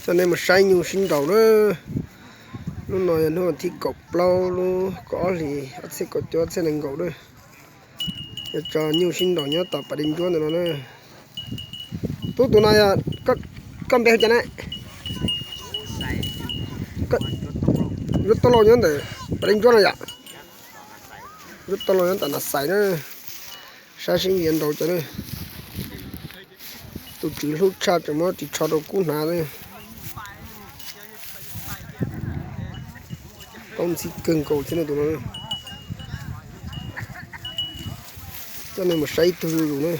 Coj nej mus saib nyuj sib nraus na. Hnub no yog hnub thib kaum plaub lub kaum ob hlis ob txhiab kaum cuaj ob txhiab nees nkaum na. Yog tso nyuj sib nraus nyob tom pas dej ntsuab ntawm no na. Tub, tus no yog koj npe hu cas na? Yuav tau laus nyob ntawm pas dej ntsuab no yom. Yuav tau laus nyob tom Nas Xais na. Saib seb yuav nraus cas na. Tus tswv hlub tshaj tseem muab ris tsho rau kub hnav na. Poob ntxhib kawg nkaus thiab na tus no. Coj nej mus saib ib tug zuj zus na,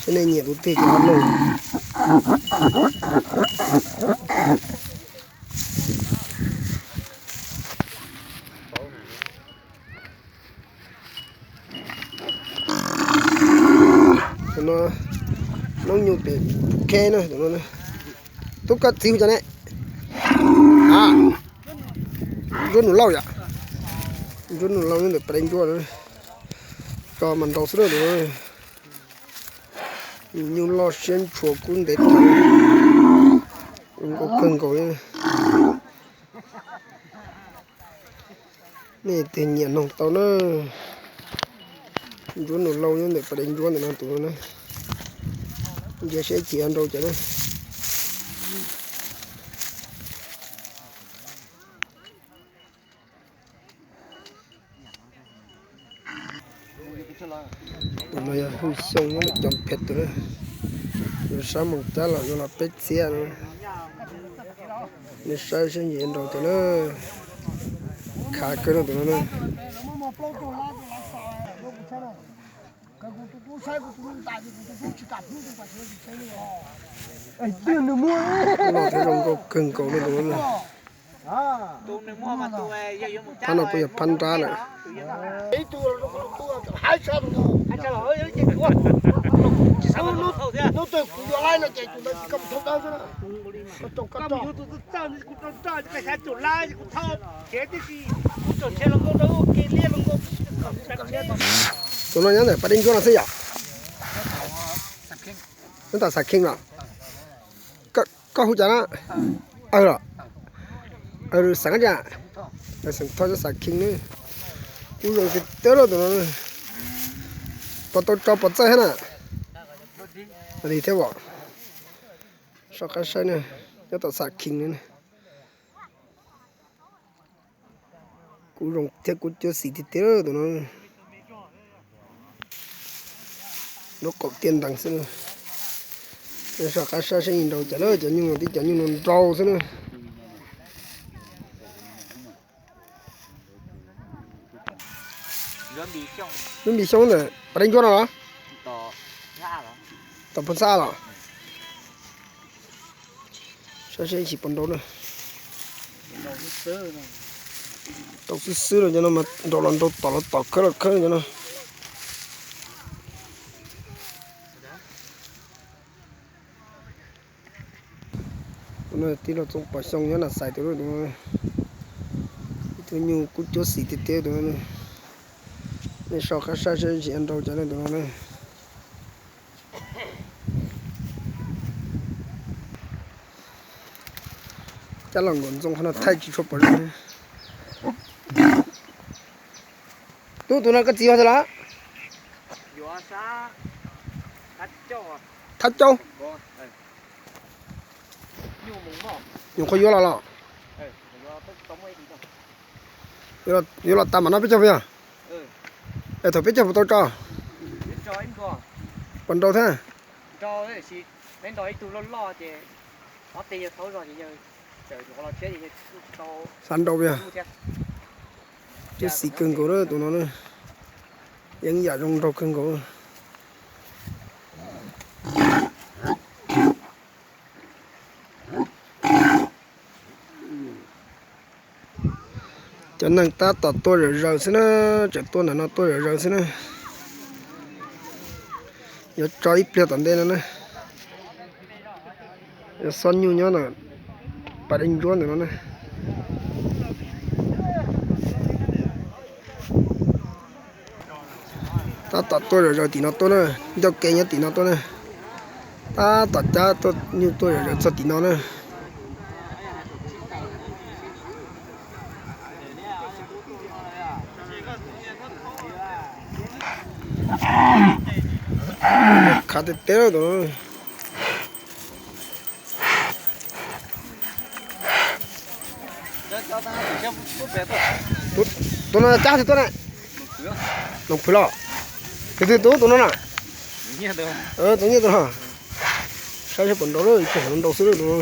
saib nej nyiam tus twg ces ho nug. Tus no noob nyuj pem kheb na tus no. Tub, koj txiv hu cas ne? Ntsuab Nus Lauj yom. Ntsuab Nus Lauj nyob ntawm pas dej ntsuab. Tso mas nraus xwb na tus no. Nyuj loj siab ntshua kub ntev tag, zoo nkauj kawg nkaus li. Nej tus nyiam noog tau na. Ntsuab Nus Lauj nyob ntawm pas dej ntsuab ntawm no tus no na. Ntsia seb chim nraus cas na. Tus no yog Hwj Xyooj nyob ntawm Cov Phem tus na. Yuav sab Moos Cab los yuav los peb txhiab no. Nej saib seb nyiam nraus cas na. Khav kawg no tus no na. Loj thiab zoo nkauj kawg nkaus li tus no na. Phab no kuj yog phab nrab lawm. Tus no nyob ntawm pas dej ntsuab no xwb yom? Nyob tom Xav Kheej los? Koj hu cas na? Aw los? Xeem Thoj, Xeem Thoj nyob Xav Kheej ne. Kub zoo tiag tiag lauj tus no. Puas tau tso pov txawj thiab na? Li thiab os. Soj qab saib na, nyob tom Xav Kheej ne. Kub zoo thiab kub cuab xim tiag tiag tus no. Lub qaum tiaj ntees xwb. Soj qab saib seb nraus cas na, cov nyuj no tib cov nyuj no nraus xwb na. Lub Npis Xyooj ntawm pas dej ntsuab no los? Tom Phab Xab los? Saib seb tsis pom nraus na. Nraus xwb xwb no, cov no mas nraus los nraus, tom los tom, khawb los khawb cov no. Tus no tij laug Txooj Pov Xyooj nyob Nas Xais tus no. Ib tug nyuj kub cuab xim tiag tiag tus no. Nej soj qab saib seb tsis nraus cas na tus no na. Cab los nkaum ntxoo qhov no thaij tsis tshua pom zoo. Tub, tus no koj txiv yog twg los? Thab Caub. Nyuam qhuav yuav los los? Yuav los tas mam no peb caug puas yog? Es thaum peb caug puas tau tso? Puas nraus thiab? Xav nraus puas yog? Cuab xim kawg nkaus na tus no na. Yeeb yam zoo nraug kawg nkaus. Cov neeg tab tom tuaj zom zaws xwb na, tseem tuaj ntawm no tuaj zom zaws xwb na. Yuav tso ib pliag tom ntej no na. Yuav xob nyuj nyob ntawm pas dej ntsuab ntawm no na. Tab tom tuaj zom zaws tim no tuaj na, ncauj ke nyob tim no tuaj na. Tab tom cab tuaj nyuj tuaj zom zaws txog tim no na. Khav teb teb lawm tus no. Tus no cab twg tuaj na? Noog Phwv los? Tus twg tus tus no na? Tus Nyiaj tus no. Saib saib puas nrau lawm, ib pliag nrau xwb lawm tus no.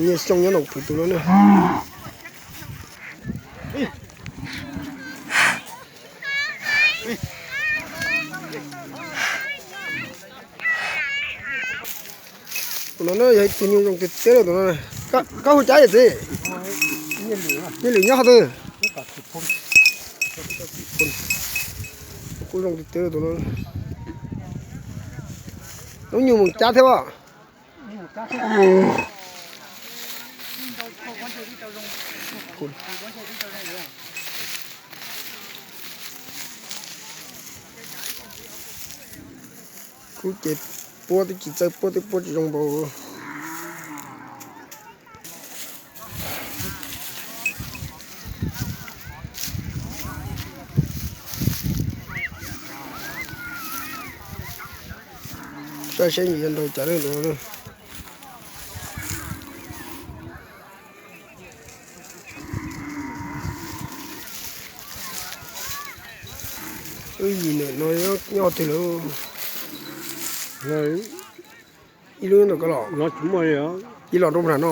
Nyiaj Xyooj nyob Noog Phwv tus no na. Tus no na yog ib tug nyuj zoo tiag tiag lawm tus no. Koj hu cas yawm txiv? Nyiaj Lwm nyob qhov twg? Kuj zoo tiag tiag tus no. Lub nyuj mus cab thiab as. Kub ces puab twb tsis txawj puab, twb puab tsis zoo npaum. Saib seb nws yuav nrau cas na. Wb yim ntawm no nyob twg lawm? Ib lub ntawm ko los? Ib los rau nram no.